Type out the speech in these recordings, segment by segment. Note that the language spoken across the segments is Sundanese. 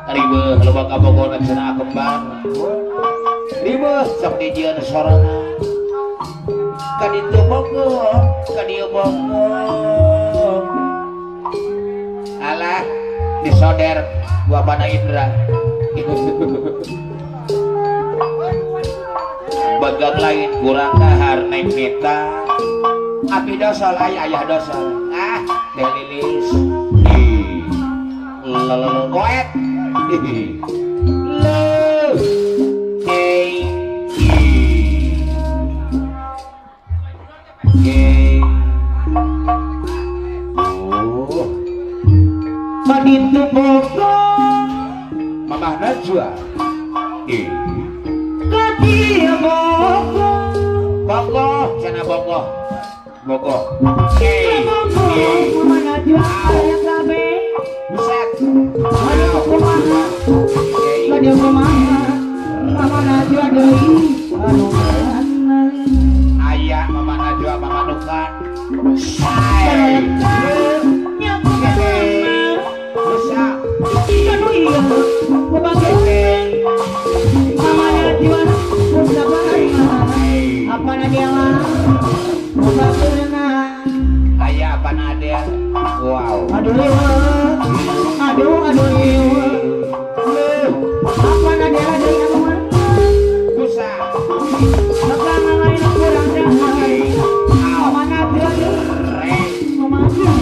Ribeuh loba kabogohna cenah kembar. Ribeuh sok dijieun sorangan. Ka ditu bogoh, ka dieu bogoh. Alah, disoder gua Bana Indra. Bagang lain kurang dahar naik mita. Api dosol ayah ayah dosol. Ah, teh lilis. Ih. Lelelele goet. Ih. Le. Hey. Ih. Hey. Oh. Kaditu bogoh. Mamah Najwa. Ih. Kadieu bogoh. Bogoh, cenah bogoh. Bogoh. Hey. Bogoh. Hey. Mama Najwa aya kabeh. Buset. Aduh kumaha. Hey. Kadieu kumaha. Mama Najwa deui anu mana. Aya Mama Najwa, Mama Nukan. Say. Nya kumaha. Bisa. Kanu ieu kumaha. Mama Najwa kusabarna. Apa Nadela kusabarna. Aya apa Nadel? Wow. Aduh aduh aduh apa Nadela deui anu mana. Bisa. Bakal lain kurang dahar. Mama Najwa deui kumaha.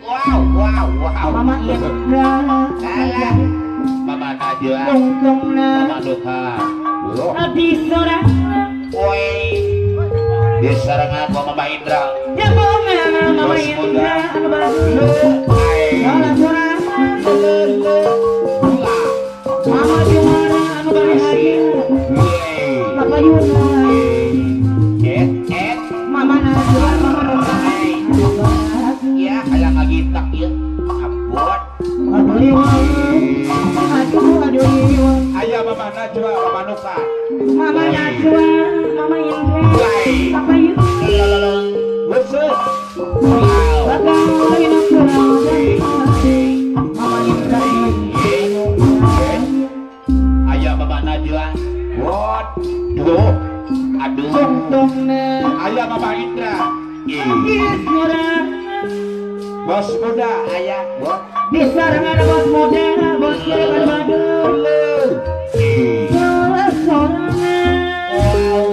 Wow, wow, wow. Mama Indra. Alah. Mama Najwa, Tungtungna. Mama Nukan. Loh. Di sorangan. Woi. Di sarangan Mama Indra. Jabongan Mama Bos muda. Indra anu bagus. Hai. Salah sorangan. Dua. Mama Jumara anu bahagia. Yeay. Papa Yuna. Et, et. Mama Najwa, Mama Nukan anu bahagia. Ya, kayak ngagitak ya. Ampun. Aduh aduh aduh. Ayah Mama Najwa, Mama Nukan. Mama Najwa, Mama Indra, Woi. Papa Yuna. Buset. Wow. Bakal lain kurang dahar. Mama Indra anu bahagia. Ayah Mama Najwa. Waduh. Aduh. Tungtungna. Ayah Mama Indra. Ih. Di sorangan. Bos muda ayah. Bos. Di sarangan bos muda, bos kira bagus. Ih. Salah sorangan. Wow.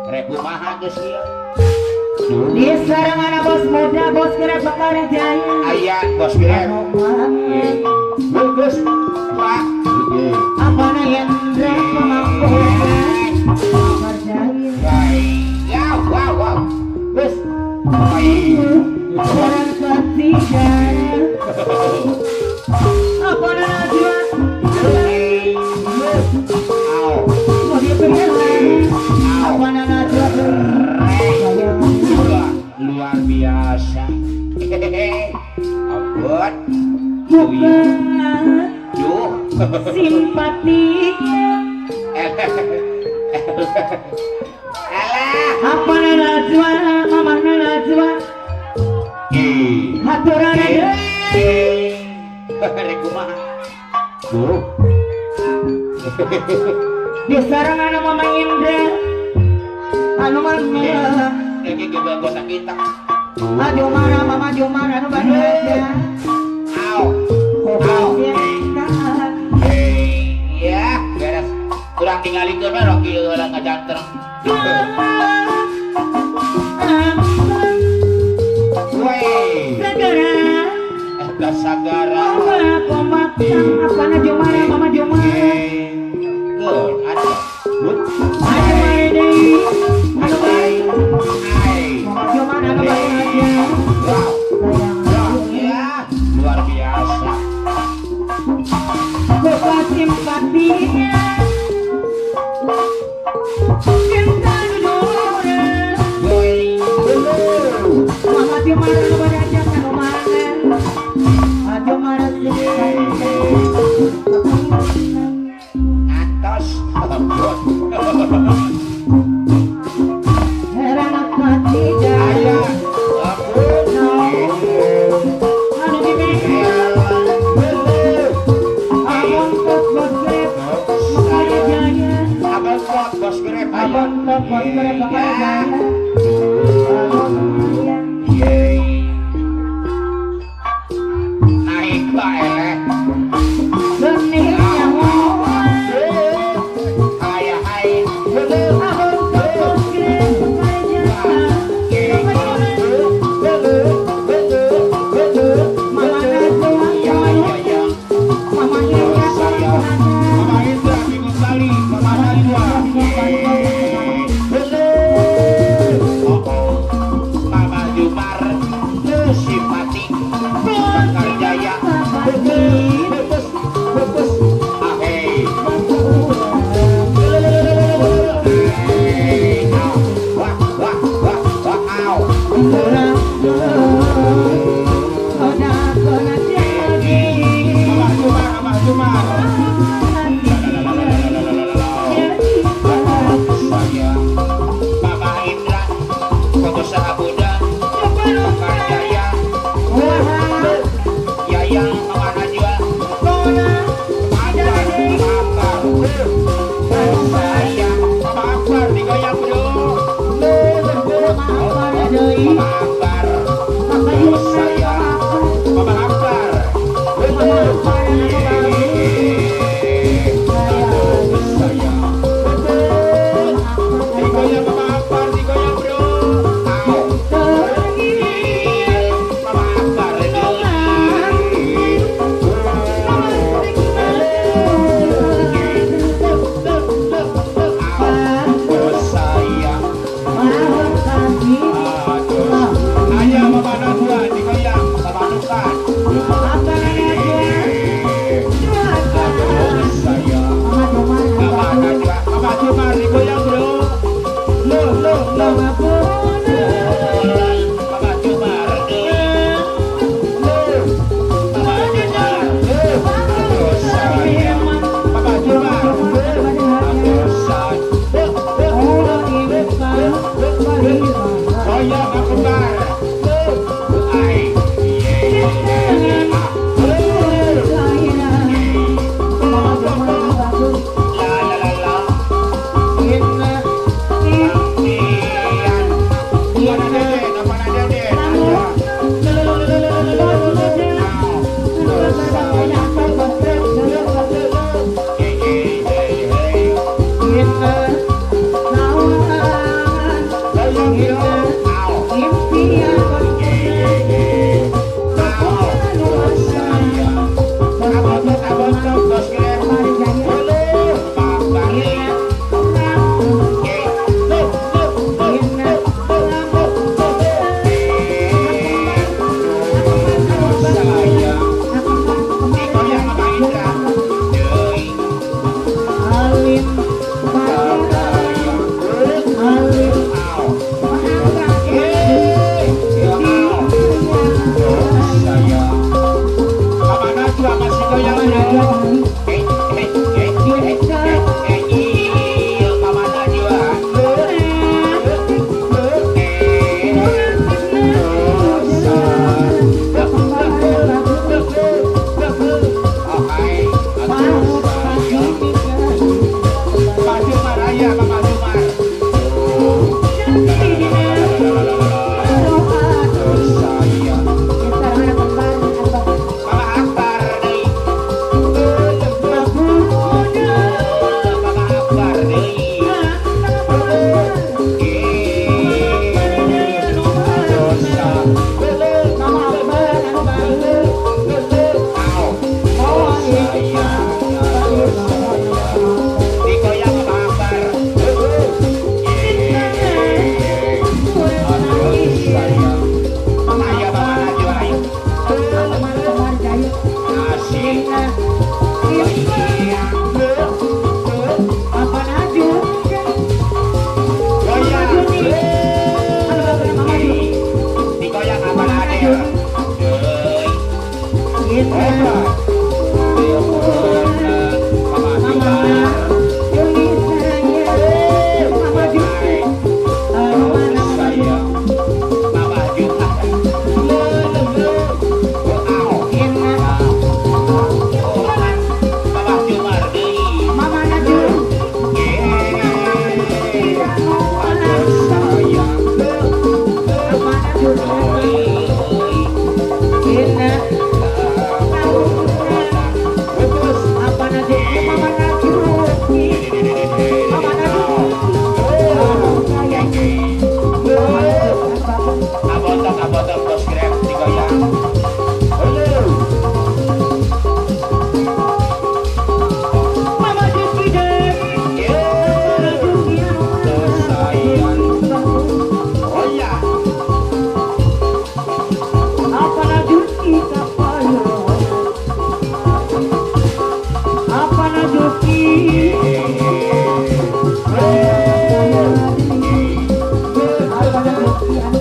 Rek kumaha geus ieu? Di sarangan bos muda, bos kira bakal jaya. Ayah bos kira. Anu mana? Bagus. Wah. Apa na Indra pemangkuan percaya. Baik. Ya, wow, wow. Geus. Baik. Orang ketiga. Apa na Najwa? Au. Mau dipilih. Apa na Najwa? Saya. Wah, luar biasa. Hehehe. Ampun. Bukan Duh. simpati. Alah. Apa na Najwa? Mama na Najwa? Ih. Haturan deui. Rek kumaha? Duh. Di sarangan Mama Indra anu mana. Ini juga kota kita. Aduh mana Mama Jumara anu bahagia. Au. Au. Hei, ya, beres. Kurang tinggalikeun we Rocky heula ngajantreng. Woi. Segera. Eta sagara. Apa na Jumara Mama Jumara. Keun ada. But. Aduh mare deui anu bahagia. Ai. Mama Jumara anu bahagia. Wow. Ya, luar biasa. Buka simpatinya. Cinta dulu.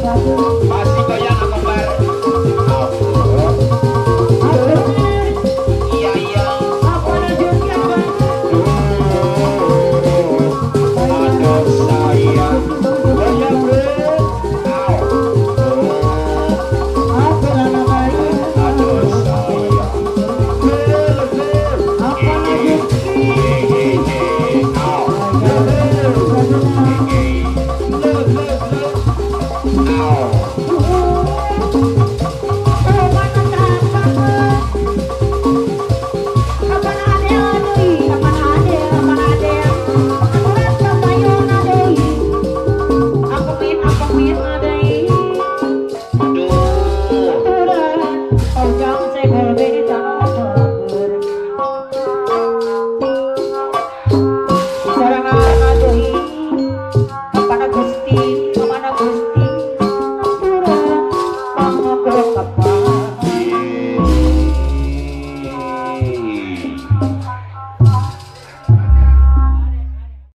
Apa Nangis.